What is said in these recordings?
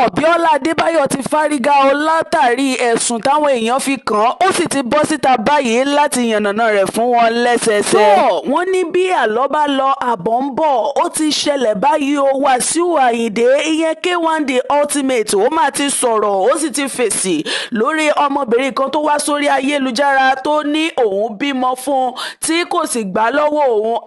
Bíọ́lá Adébáyò ti fárígá o látàrí ẹ̀sùn táwọn èèyàn fi kàn án, ó sì ti bọ́ síta báyìí láti yànnàná rẹ̀ fún wọn lẹ́sẹẹsẹ. Tó wọ́n ní bí àlọ́ bá lọ, àbọ̀ ń bọ̀. Ó ti ṣẹlẹ̀ báyìí o. Wàsíù Àyìndé, ìyẹn K1 The Ultimate, ó máa ti sọ̀rọ̀, ó sì ti fèsì lórí ọmọbìnrin kan tó wá sórí ayélujára tó ní òun bímọ fún un tí kò sì gbà lọ́wọ́ òun.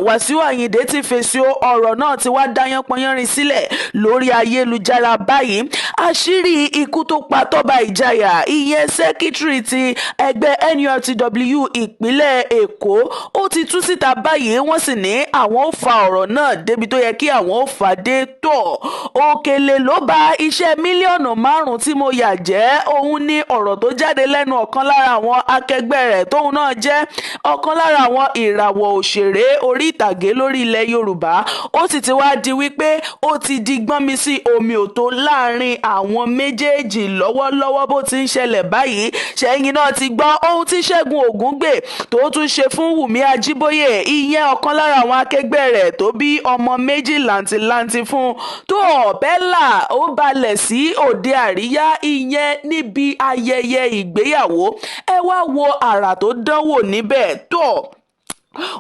Wàsíù Àyìndé ti fèsì o. Ọ̀rọ̀ náà ti wá dá yánpọnyánrin sílẹ̀ lórí ayélujára báyìí. Àṣírí ikú tó pa Tọ́ba Ìjayà, ìyẹn sẹ́kítírì ti ẹgbẹ́ NURTW ìpínlẹ̀ Èkó, ó ti tú síta báyìí. Wọ́n sì ní àwọn ò fa ọ̀rọ̀ náà débi tó yẹ kí àwọn ò fà dé. Tọ̀, òkèlè ló ba iṣẹ́ 5 mílíọ̀nù tí mo yà jẹ́, òun ní ọ̀rọ̀ tó jáde lẹ́nu ọ̀kan lára àwọn akẹgbẹ́ rẹ̀ tóun náà jẹ́ ọ̀kan lára àwọn ìràwọ̀ òṣèré orí ìtàgé lórí ilẹ̀ Yorùbá. Ó sì ti wá di wípé ó ti di gbọ́nmi sí omi òtó láàrin àwọn méjèèjì lọ́wọ́lọ́wọ́ bó ti ń ṣẹlẹ̀ báyìí. Ṣẹ́yìn náà ti gbọ́ ohun tí Ṣẹ́gun Ògúngbè tó tún ṣe fún Wùmí Ajíbóyè, ìyẹn ọ̀kan lára àwọn akẹgbẹ́ rẹ̀ tó bí ọmọ méjì làǹtìlanti fún tó. Bella ó balẹ̀ sí òde àríyá, ìyẹn níbi ayẹyẹ ìgbéyàwó. Ẹ wá wo àrà tó dánwò níbẹ̀. Tó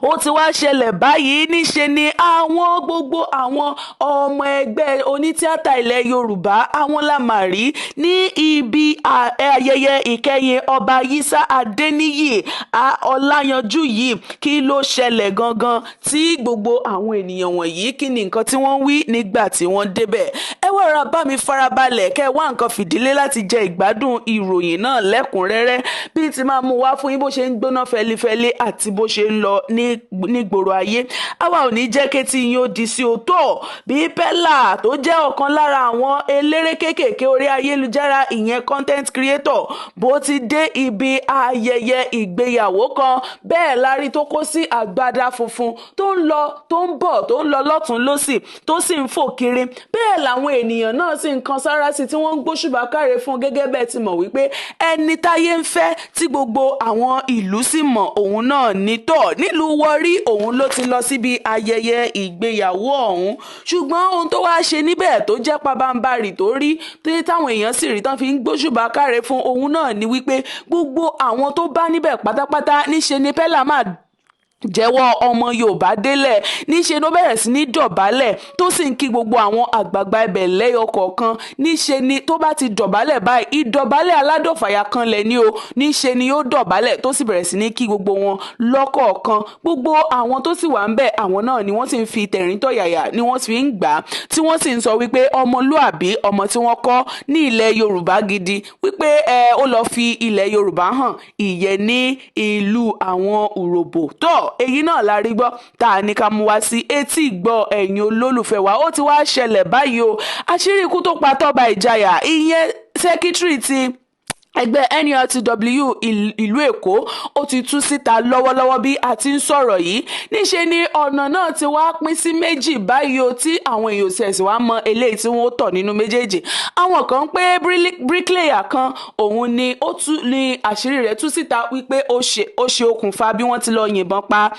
ó ti wá ṣẹlẹ̀ báyìí, níṣe ni àwọn gbogbo àwọn ọmọ ẹgbẹ́ onítìátà ilẹ̀ Yorùbá, àwọn la mà rí ní ibi ayẹyẹ ìkẹyìn Ọba Yísà Adéníyì Ọláyanjú yìí. Kí ló ṣẹlẹ̀ gangan tí gbogbo àwọn ènìyàn wọ̀nyí, kí ni nǹkan tí wọ́n wí nígbà tí wọ́n débẹ̀? Ẹ wá ra bá mi farabalẹ̀ kẹ́ ẹ wá nǹkan fìdílé láti jẹ ìgbádùn ìròyìn náà lẹ́kùnrẹ́rẹ́ bí ti máa mú wá fún yín, bó ṣe ń gbóná fẹlifẹli àti bó ṣe ń lọ nígboro ayé. Àwa ò ní jẹ́ kétí yín ó di sí òótọ́. Bí Pella tó jẹ́ ọ̀kan lára àwọn eléré kéékèèké orí ayélujára, ìyẹn content creator, bó ti dé ibi ayẹyẹ ìgbéyàwó kan, bẹ́ẹ̀ la rí tó kó sí àgbádá funfun, tó ń lọ, tó ń bọ̀, tó ń lọ lọ́tún lọ́sì, tó sì ń fò kiri. Bẹ́ẹ̀ làwọn ènìyàn náà sì ń kan sára sí, tí wọ́n ń gbóṣùbà káre fún, gẹ́gẹ́ bẹ́ẹ̀ ti mọ̀ wípé ẹni táyé ń fẹ́ tí gbogbo àwọn ìlú sì mọ̀ òun náà ní tọ̀ nílùú Warri. Òun ló ti lọ síbi ayẹyẹ ìgbéyàwó ọ̀hún, ṣùgbọ́n ohun tó wáá ṣe níbẹ̀ tó jẹ́ pabambarì tó rí tí táwọn èèyàn sì rí tán fi ń gbóṣùbà káre fún òun náà ni wípé gbogbo àwọn tó bá níbẹ̀ pátápátá, níṣe ni Pella máa jẹ́wọ́ ọmọ Yorùbá délẹ̀. Níṣe ló bẹ̀rẹ̀ sí ní dọ̀bálẹ̀, tó sì ń kí gbogbo àwọn àgbààgbà ibẹ̀ lẹ́yọ kọ̀ọ̀kan. Níṣe ni tó bá ti dọ̀bálẹ̀ báyìí, ìdọ̀bálẹ̀ aládọ̀fàyà kan lẹ̀ ní o. Níṣe ni ó dọ̀bálẹ̀, tó sì bẹ̀rẹ̀ sí ní kí gbogbo wọn lọ́kọ̀ọ̀kan. Gbogbo àwọn tó sì wà ń bẹ̀, àwọn náà ni wọ́n sì ń fi tẹ̀ríntọ̀yàyà ni wọ́n fi ń gbà á, tí wọ́n sì ń sọ wípé ọmọlúàbí, ọmọ tí wọ́n kọ́ ní ilẹ̀ Yorùbá gidi, wípé ẹ ó lọ fi ilẹ̀ Yorùbá hàn, ìyẹn ní ìlú àwọn Urhobo. Tó èyí náà la rí gbọ́ tá a ní ká mú wá sí etí ìgbọ́ ẹ̀yin olólùfẹ́ wa. Ó ti wá ṣẹlẹ̀ báyìí o. Àṣírí ikú tó pa Tọ́ba Ìjayà, ìyẹn sẹ́kítírì ti ẹgbẹ́ NURTW ìlú Èkó, ó ti tú síta lọ́wọ́lọ́wọ́ bí a ti ń sọ̀rọ̀ yìí. Níṣe ni ọ̀nà náà ti wá pín sí méjì báyìí o, tí àwọn èèyàn ṣẹ̀ṣẹ̀ wá mọ eléyìí tí wọ́n tọ̀ nínú méjèèjì. Àwọn kan pé bricklayer kan, òun ni ó tú ní àṣírí rẹ̀ tú síta wípé ó ṣe okùnfà bí wọ́n ti lọ yìnbọn pa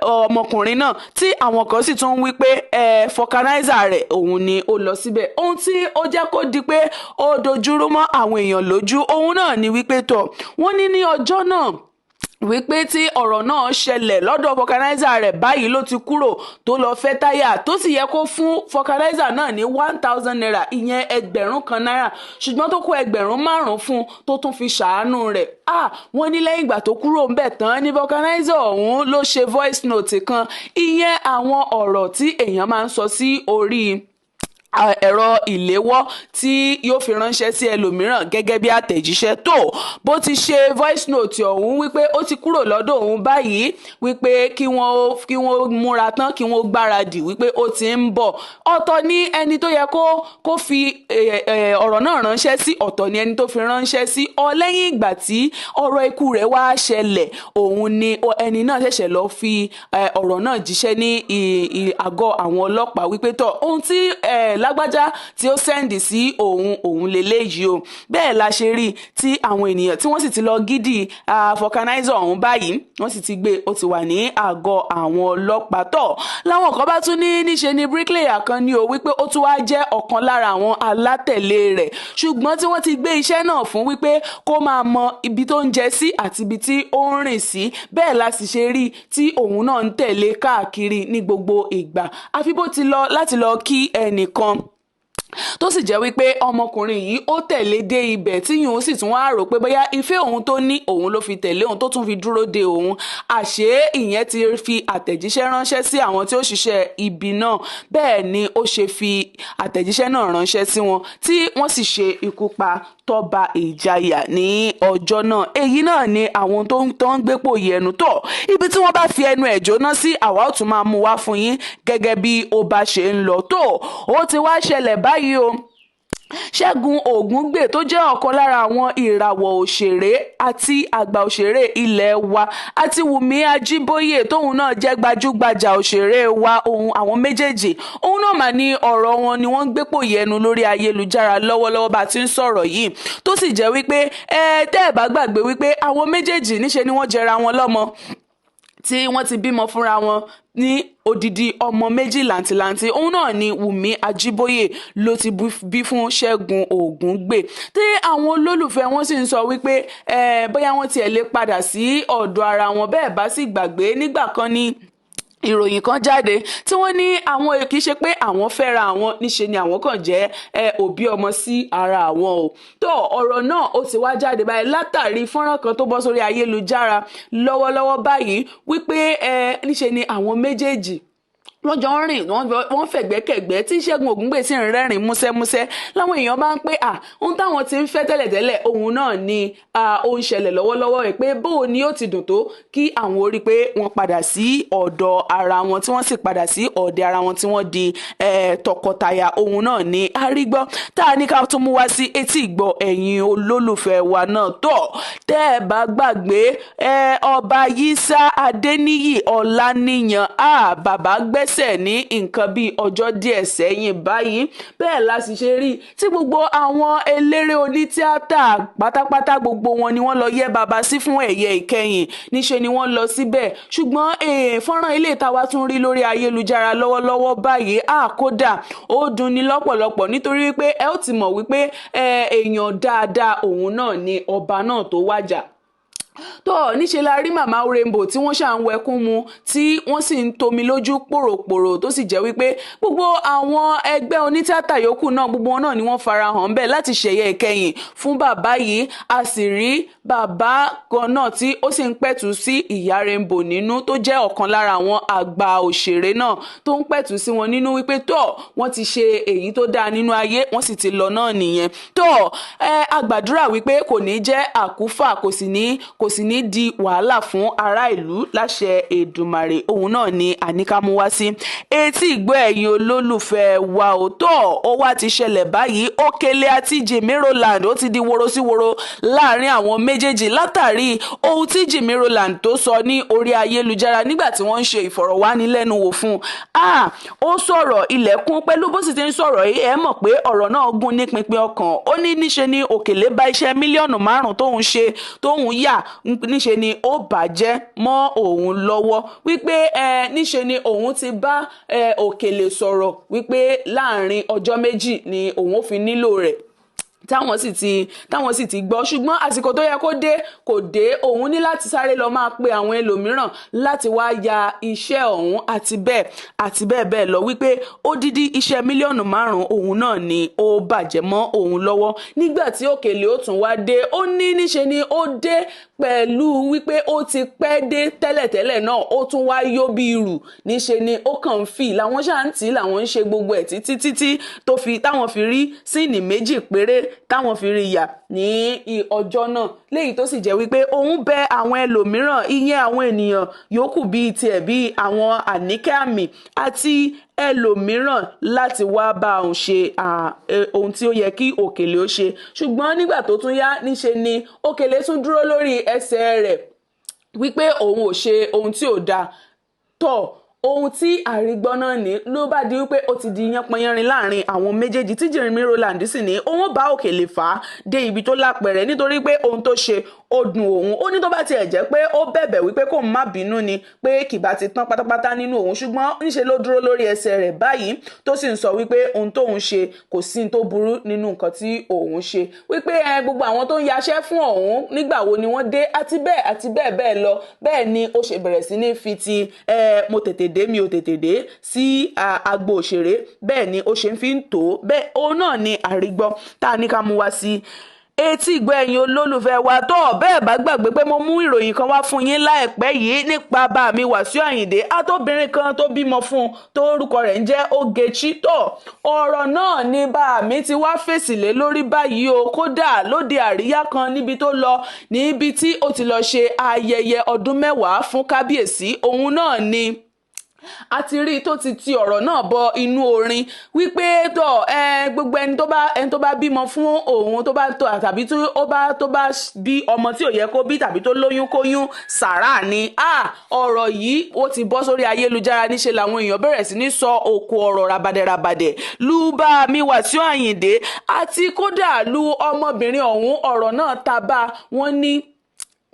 ọmọkùnrin náà, tí àwọn kan sì tún wí pé vulcanizer rẹ̀, òun ni ó lọ síbẹ̀. Ohun tí ó jẹ́ kó di pé ó dojúrú mọ́ àwọn èèyàn lójú, òun náà ni wípé tọ̀ wọ́n ní ní ọjọ́ náà wípé tí ọ̀rọ̀ náà ṣẹlẹ̀ lọ́dọ̀ vulcanizer rẹ̀ báyìí ló ti kúrò tó lọ fẹ́ táyà, tó sì yẹ kó fún vulcanizer náà ní ₦1,000, ìyẹn 1,000 náírà, ṣùgbọ́n tó kó 5,000 fún, tó tún fi ṣàánú rẹ̀. Ah, wọ́n ní lẹ́yìn ìgbà tó kúrò ńbẹ̀ tán ní vulcanizer ọ̀hún ló ṣe voice note kan, ìyẹn àwọn ọ̀rọ̀ tí èèyàn máa ń sọ sí orí ẹ̀rọ ìléwọ́ tí yóò fi ránṣẹ́ sí ẹlòmíràn gẹ́gẹ́ bí àtẹ̀jíṣẹ́. Tó bó ti ṣe voice note ọ̀hún wípé ó ti kúrò lọ́dọ̀ òun báyìí, wípé kí wọ́n múra tán, kí wọ́n gbáradì, wípé ó ti ń bọ̀. Ọ̀tọ̀ ní ẹni tó yẹ kó fi ọ̀rọ̀ náà ránṣẹ́ sí, ọ̀tọ̀ ní ẹni tó fi ránṣẹ́ sí ọ. Lẹ́yìn ìgbà tí ọ̀rọ̀ ikú rẹ̀ wá ṣẹlẹ̀, òun ni ẹni náà ṣẹ̀ṣẹ̀ lọ fi ọ̀rọ̀ náà jíṣẹ́ ní àgọ́ àwọn ọlọ́pàá wípé tọ̀ ohun tí Lágbájá tí ó send sí òun, òun lélẹ́yìí o. Bẹ́ẹ̀ la ṣe rí tí àwọn ènìyàn tí wọ́n sì ti lọ gidi vulcanizer ọ̀hún báyìí, wọ́n sì ti gbé, ó ti wà ní àgọ́ àwọn ọlọ́pàá. Tọ̀ láwọn kan bá tún ní níṣe ni bricklayer kan ní o, wípé ó tún wá jẹ́ ọ̀kan lára àwọn alátẹ̀lé rẹ̀, ṣùgbọ́n tí wọ́n ti gbé iṣẹ́ náà fún wípé kó máa mọ ibi tó ń jẹ sí àti ibi tí ó ń rìn sí. Bẹ́ẹ̀ la sì ṣe rí tí òun náà ń tẹ̀lé káàkiri ní gbogbo ìgbà, àfi bó ti lọ láti lọ kí ẹnìkan, tó sì jẹ́ wípé ọmọkùnrin yìí ó tẹ̀lé dé ibẹ̀, tí yòó sì tún wá rò pé bóyá ìfẹ́ òun tó ní òun ló fi tẹ̀lé òun tó tún fi dúró de òun. Àṣé ìyẹn ti fi àtẹ̀jíṣẹ́ ránṣẹ́ sí àwọn tí ó ṣiṣẹ́ ibi náà. Bẹ́ẹ̀ ni ó ṣe fi àtẹ̀jíṣẹ́ náà ránṣẹ́ sí wọn, tí wọ́n sì ṣe ikú pa Tọ́ba Ìjayà ní ọjọ́ náà. Èyí náà ni àwọn tó ń gbépò yẹnu tọ̀. Ibi tí wọ́n bá fi ẹnu ẹ̀ jóná sí, àwa ó tún máa mú wá fún yín gẹ́gẹ́ bí ó bá ṣe ń lọ. Tó ó ti wá ṣẹlẹ̀ báyìí o, Ṣẹ́gun Ògúngbè tó jẹ́ ọ̀kan lára àwọn ìràwọ̀ òṣèré àti àgbà òṣèré ilé wa, àti Wùmí Ajíbóyè tóun náà jẹ́ gbajúgbajà òṣèré wa, òun àwọn méjèèjì òun náà mà ní ọ̀rọ̀ wọn ni wọ́n ń gbépò yẹnu lórí ayélujára lọ́wọ́lọ́wọ́ bá a ti ń sọ̀rọ̀ yìí, tó sì jẹ́ wípé ẹ tẹ́ ẹ bá gbàgbé wípé àwọn méjèèjì níṣe ni wọ́n jẹra wọn lọ́mọ, tí wọ́n ti bímọ fúnra wọn ní odidi ọmọ méjì làǹtìlanti. Òun náà ni Wùmí Ajíbóyè ló ti bí fún Ṣẹ́gun Ògúngbè, tí àwọn olólùfẹ́ wọn sì ń sọ wípé bóyá wọ́n tiẹ̀ lè padà sí ọ̀dọ̀ ara wọn. Bẹ́ẹ̀ bá sì gbàgbé, nígbà kan ní ìròyìn kan jáde tí wọ́n ní àwọn kì í ṣe pé àwọn fẹ́ra àwọn, níṣe ni àwọn kàn jẹ́ òbí ọmọ sí ara àwọn o. Tó ọ̀rọ̀ náà ó ti wá jáde báyìí látàrí fọ́nrán kan tó bọ́ sórí ayélujára lọ́wọ́lọ́wọ́ báyìí wípé níṣe ni àwọn méjèèjì wọ́n jọ ń rìn, wọ́n fẹ̀gbẹ́kẹ̀gbẹ́, tí Ṣẹ́gun Ògúngbè sì ń rẹ́rìn músẹ́músẹ́, láwọn èèyàn bá ń pé à ohun táwọn ti ń fẹ́ tẹ́lẹ̀tẹ́lẹ̀, òun náà ni ó ń ṣẹlẹ̀ lọ́wọ́lọ́wọ́ rẹ̀, pé bóò ni ó ti dùn tó kí àwọn orí pé wọ́n padà sí ọ̀dọ̀ ara wọn, tí wọ́n sì padà sí ọ̀dẹ̀ ara wọn, tí wọ́n di tọkọtaya. Òun náà ni arígbọ́ tá a ní ká tún mú wá sí etí ìgbọ́ ẹ̀yin olólùfẹ́ wa náà. Tọ̀ tẹ́ ẹ bá gbàgbé, Ọba Yísà Adéníyì Ọláníyàn, bàbá gbẹ́sẹ̀ ní nǹkan bíi ọjọ́ díẹ̀ sẹ́yìn báyìí. Bẹ́ẹ̀ la sì ṣe rí tí gbogbo àwọn eléré onítíátà pátápátá, gbogbo wọn ni wọ́n lọ yẹ́ bàbá sí fún ẹ̀yẹ ìkẹyìn. Níṣe ni wọ́n lọ síbẹ̀, ṣùgbọ́n fọ́nrán ilé ìtawá tún rí lórí ayélujára lọ́wọ́lọ́wọ́ báyìí, kódà ó dunni lọ́pọ̀lọpọ̀, nítorí wípé ẹ ó ti mọ̀ wípé èèyàn dáadáa òun náà ni ọba náà tó wájà. Tó níṣe la rí Màmá Rainbow tí wọ́n ṣà ń wẹkún mu, tí wọ́n sì ń tomi lójú pòròpòrò, tó sì jẹ́ wípé gbogbo àwọn ẹgbẹ́ onítìátà yòókù náà, gbogbo wọn náà ni wọ́n farahàn ńbẹ̀ láti ṣẹ̀yẹ ìkẹyìn fún bàbá yìí. A sì rí bàbá kan náà tí ó sì ń pẹ̀tù sí ìyá Rainbow nínú, tó jẹ́ ọ̀kan lára àwọn àgbà òṣèré náà, tó ń pẹ̀tù sí wọn nínú wípé tó wọ́n ti ṣe èyí tó dáa nínú ayé, wọ́n sì ti lọ náà nìyẹn. Tó ẹ àgbàdúrà wípé kò ní jẹ́ àkúfà, kò sì ní di wàhálà fún ará ìlú láṣẹ Èdùmàrè. Òun náà ni àníkàmú wá sí etí ìgbọ́ ẹ̀yin olólùfẹ́ wa ò. Tó ó wá ti ṣẹlẹ̀ báyìí, Òkèlè àti Jimmy Roland, ó ti di woro sí woro láàrin àwọn méjèèjì látàrí ohun tí Jimmy Roland tó sọ ní orí ayélujára nígbà tí wọ́n ń ṣe ìfọ̀rọ̀wánilẹ́nuwò fún un. Ó sọ̀rọ̀ ilẹ̀kùn pẹ̀lú bó sì ti ń sọ̀rọ̀ yìí, ẹ mọ̀ pé ọ̀rọ̀ náà gún ní pinpin ọkàn. Ó ní níṣe ni Òkèlè bá iṣẹ́ mílíọ̀nù 5 tóun ṣe, tóun yà, níṣe ni ó bàjẹ́ mọ́ òun lọ́wọ́, wípé níṣe ni òun ti bá Òkèlè sọ̀rọ̀ wípé láàrin ọjọ́ 2 ni òun ó fi nílò rẹ̀, táwọn sì ti gbọ́, ṣùgbọ́n àsìkò tó yẹ kó dé kò dé. Òun ní láti sáré lọ máa pe àwọn ẹlòmíràn láti wá ya iṣẹ́ ọ̀hún, àti bẹ́ẹ̀ àti bẹ́ẹ̀ bẹ́ẹ̀ lọ, wípé odidi iṣẹ́ mílíọ̀nù 5 òun náà ni ó bàjẹ́ mọ́ òun lọ́wọ́. Nígbà tí Òkèlè ó tún wá dé, ó ní níṣe ni ó dé pẹ̀lú wípé ó ti pẹ́ dé tẹ́lẹ̀tẹ́lẹ̀ náà, ó tún wá yó bí irù. Níṣe ni ó kàn ń fì làwọn ṣáà ń tì í, làwọn ń ṣe gbogbo ẹ̀ títí títí tó fi táwọn fi rí scene 2 péré táwọn fi rí yà ní ọjọ́ náà, léyìí tó sì jẹ́ wípé òun bẹ àwọn ẹlòmíràn, ìyẹn àwọn ènìyàn yòókù bíi tiẹ̀, bíi àwọn Àníkẹ́ Àmì àti ẹlòmíràn, láti wá bá òun ṣe ohun tí ó yẹ kí Òkèlè ó ṣe. Ṣùgbọ́n nígbà tó tún yá, níṣe ni Òkèlè tún dúró lórí ẹsẹ̀ rẹ̀ wípé òun ò ṣe ohun tí ò dáa tọ̀. Ohun tí àrígbọ́ náà ní ló bá di wípé ó ti di yánpọnyánrin láàrin àwọn méjèèjì, tí Jeremy Roland sì ní òun bá Òkèlè fà á dé ibi tó lápẹ̀rẹ̀, nítorí pé ohun tó ṣe ó dùn òun. Ó ní tó bá tiẹ̀ jẹ́ pé ó bẹ̀bẹ̀ wípé kóun má bínú ni, pé kìbá ti tán pátápátá nínú òun, ṣùgbọ́n níṣe ló dúró lórí ẹsẹ̀ rẹ̀ báyìí, tó sì ń sọ wípé ohun tóun ṣe, kò sí tó burú nínú nǹkan tí òun ṣe, wípé ẹ gbogbo àwọn tó ń yaṣẹ́ fún òun, nígbà wo ni wọ́n dé, àti bẹ́ẹ̀ àti bẹ́ẹ̀ bẹ́ẹ̀ lọ. Bẹ́ẹ̀ ni ó ṣe bẹ̀rẹ̀ sí ní fi ti ẹ mo tètè dé, mi ò tètè dé sí agbo òṣèré. Bẹ́ẹ̀ ni ó ṣe ń fi ń tó bẹ́ẹ̀. Òun náà ni àrígbọ́ tá a ní ká mú wá sí etí ìgbọ́ ẹ̀yin olólùfẹ́ wa. Tó bẹ́ẹ̀ bá gbàgbé pé mo mú ìròyìn kan wá fún yín láìpẹ́ yìí nípa bá mi Wàsíù Àyìndé àtobìnrin kan tó bímọ fún un, tó orúkọ rẹ̀ ń jẹ́ Ogechi. Tó ọ̀rọ̀ náà ní bá mi ti wá fèsì lé lórí báyìí o. Kódà lóde àríyá kan níbi tó lọ, níbi tí ó ti lọ ṣe ayẹyẹ ọdún 10 fún kábíyèsí, òun náà ni a ti rí tó ti ti ọ̀rọ̀ náà bọ inú orin wípé tó ẹ gbogbo ẹni tó bá bímọ fún òun, tó bá tó tàbí tó ó bá tó bá bí ọmọ tí ò yẹ kó bí tàbí tó lóyún kóyún, sàrà ni. Ọ̀rọ̀ yìí ó ti bọ́ sórí ayélujára. Níṣe làwọn èèyàn bẹ̀rẹ̀ sí ní sọ òkò ọ̀rọ̀ rabadẹ̀rabadẹ̀ lu bá mi Wàsíù Àyìndé àti kódà lu ọmọbìnrin ọ̀hún. Ọ̀rọ̀ náà ta bá wọn ní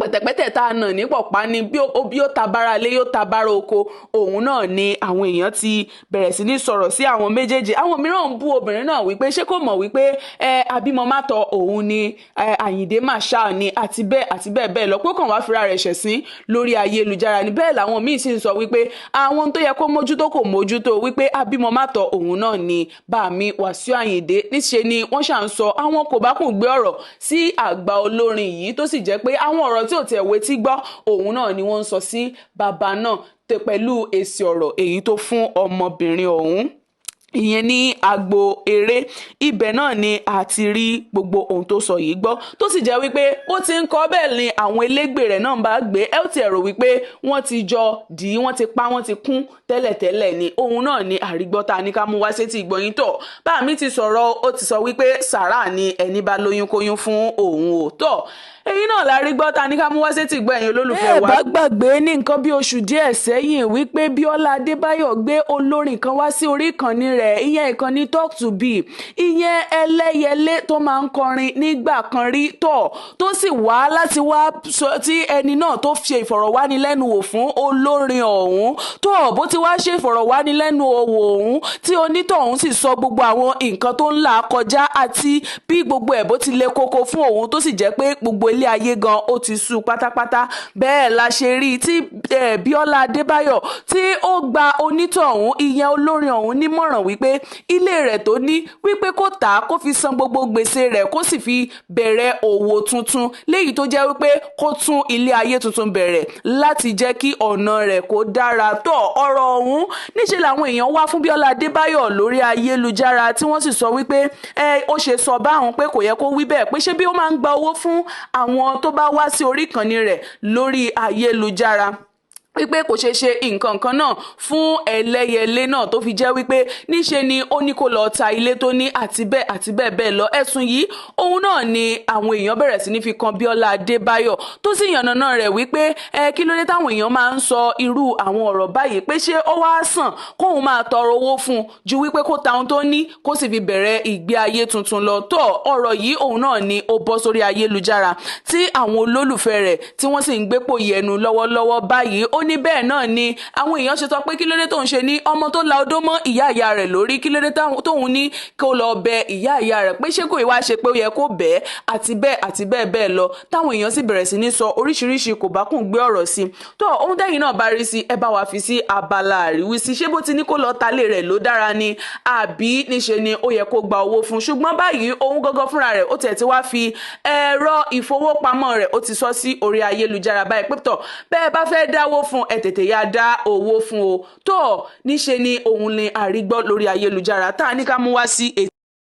pẹ̀tẹ̀pẹ̀tẹ̀ tá a nà ní pọ̀pá ni, bí ó tabara lé, yóò tabara oko. Òun náà ni àwọn èèyàn ti bẹ̀rẹ̀ sí ní sọ̀rọ̀ sí àwọn méjèèjì. Àwọn mìíràn ń bú obìnrin náà wípé ṣé kò mọ̀ wípé ẹ abímọ má tọ òun ni Àyìndé Marshal ni, àti bẹ́ẹ̀ àti bẹ́ẹ̀ bẹ́ẹ̀ lọ, pé kàn wá fira rẹ̀ ṣẹ̀sín lórí ayélujára ni. Bẹ́ẹ̀ làwọn míì sì ń sọ wípé àwọn tó yẹ kó mójútó kò mójútó, wípé abímọ má tọ òun náà ni bàmí Wàsíù Àyìndé. Níṣe ni wọ́n ṣà ń sọ àwọn kò bá kùn gbé ọ̀rọ̀ sí àgbà olórin yìí, tó sì jẹ́ pé àwọn ọ̀rọ̀ tí ò tiẹ̀ wetí gbọ́, òun náà ni wọ́n ń sọ sí bàbá náà pẹ̀lú èsì ọ̀rọ̀ èyí tó fún ọmọbìnrin ọ̀hún, ìyẹn ní agbo eré. Ibẹ̀ náà ni a ti rí gbogbo ohun tó sọ yìí gbọ́, tó sì jẹ́ wípé ó ti ń kọ́ bẹ́ẹ̀ ni àwọn elégbè rẹ̀ náà bá gbé ẹ. Ó ti ẹ̀rọ wípé wọ́n ti jọ dì í, wọ́n ti pa, wọ́n ti kún tẹ́lẹ̀tẹ́lẹ̀ ni. Òun náà ni àrígbọ́ ta ní ká mú wá sétí ìgbọ̀yìn. Tọ̀ bá mi ti sọ̀rọ̀, ó ti sọ wípé sàrà ni ẹni bá lóyún kóyún fún òun ò tọ̀. Èyí náà la rí gbọ́ ta ní ká mú wá sétí ìgbọ́ ẹ̀yin olólùfẹ́ wa. Ẹ bá gbàgbé ní nǹkan bí oṣù díẹ̀ sẹ́yìn wípé Bíọ́lá Adébáyọ̀ gbé olórin kan wá sí orí ìkànnì rẹ̀, ìyẹn ìkànnì Talk to B, ìyẹn Ẹlẹ́yẹlé tó máa ń kọrin nígbà kan rí tọ̀, tó sì wá láti wá sọ tí ẹni náà tó ṣe ìfọ̀rọ̀wánilẹ́nuwò fún olórin ọ̀hún tó bó ti wá ṣe ìfọ̀rọ̀wánilẹ́nuwò ọ̀hún, tí onítọ̀hún sì sọ gbogbo àwọn nǹkan tó ń là kọjá àti bí gbogbo ẹ̀ bó ti le koko fún òun, tó sì jẹ́ pé gbogbo ilé ayé gan ó ti sú pátápátá. Bẹ́ẹ̀ la ṣe rí tí Bíọ́lá Adébáyọ̀ tí ó gba onítọ̀hún, ìyẹn olórin ọ̀hún, nímọ̀ràn wípé ilé rẹ̀ tó ní, wípé kó tà á, kó fi san gbogbo gbèsè rẹ̀, kó sì fi bẹ̀rẹ̀ òwò tuntun, léyìí tó jẹ́ wípé kó tún ilé ayé tuntun bẹ̀rẹ̀ láti jẹ́ kí ọ̀nà rẹ̀ kó dára. Tó ọ̀rọ̀ ọ̀hún, níṣẹ́ làwọn èèyàn wá fún Bíọ́lá Adébáyọ̀ lórí ayélujára, tí wọ́n sì sọ wípé ẹ ó ṣe sọ báwọn, pé kò yẹ kó wí bẹ́ẹ̀, pé ṣé bí ó máa ń gba owó fún àwọn tó bá wá sí orí ìkànnì rẹ̀ lórí ayélujára, wípé kò ṣeé ṣe nǹkan kan náà fún Ẹlẹ́yẹlé náà, tó fi jẹ́ wípé níṣe ni ó ní kó lọ ta ilé tó ní, àti bẹ́ẹ̀ àti bẹ́ẹ̀ bẹ́ẹ̀ lọ. Ẹ̀sùn yìí, òun náà ni àwọn èèyàn bẹ̀rẹ̀ sí ní fi kan Bíọ́lá Adébáyọ̀, tó sì yànnàná rẹ̀ wípé ẹ kí ló dé táwọn èèyàn máa ń sọ irú àwọn ọ̀rọ̀ báyìí, pé ṣé ó wá sàn kóun máa tọrọ owó fún un ju wípé kó ta ohun tó ní, kó sì fi bẹ̀rẹ̀ ìgbé ayé tuntun lọ. Tó ọ̀rọ̀ yìí, òun náà ni ó bọ́ sórí ayélujára, tí àwọn olólùfẹ́ rẹ̀ tí wọ́n sì ń gbépò yẹnu lọ́wọ́lọ́wọ́ báyìí. Ó ní bẹ́ẹ̀ náà ni àwọn èèyàn ṣe sọ pé kí ló dé tóun ṣe ní ọmọ tó la odó mọ́ ìyá ìyá rẹ̀ lórí, kí ló dé tóun ní kó lọ bẹ ìyá ìyá rẹ̀, pé ṣé kò wá ṣe pé ó yẹ kó bẹ́ẹ̀, àti bẹ́ẹ̀ àti bẹ́ẹ̀ bẹ́ẹ̀ lọ, táwọn èèyàn sì bẹ̀rẹ̀ sí ní sọ oríṣiríṣi kò bá kùn gbé ọ̀rọ̀ sí. Tó ohun tẹ́yìn náà bá rí sí, ẹ bá wa fi sí abala àríwísí. Ṣé bó ti ní kó lọ talé rẹ̀ ló dára ni, àbí níṣe ni ó yẹ kó gba owó fún? Ṣùgbọ́n báyìí, òun gangan fúnra rẹ̀, ó tiẹ̀ ti wá fi ẹ̀rọ ìfowópamọ́ rẹ̀, ó ti sọ sí orí ayélujára báyìí pé tọ̀ bẹ́ẹ̀ bá fẹ́ dáwó fún, ẹ tètè yá dá owó fún o. Tó níṣe ni òun ni àrígbọ́ lórí ayélujára tá a ní ká mú wá sí.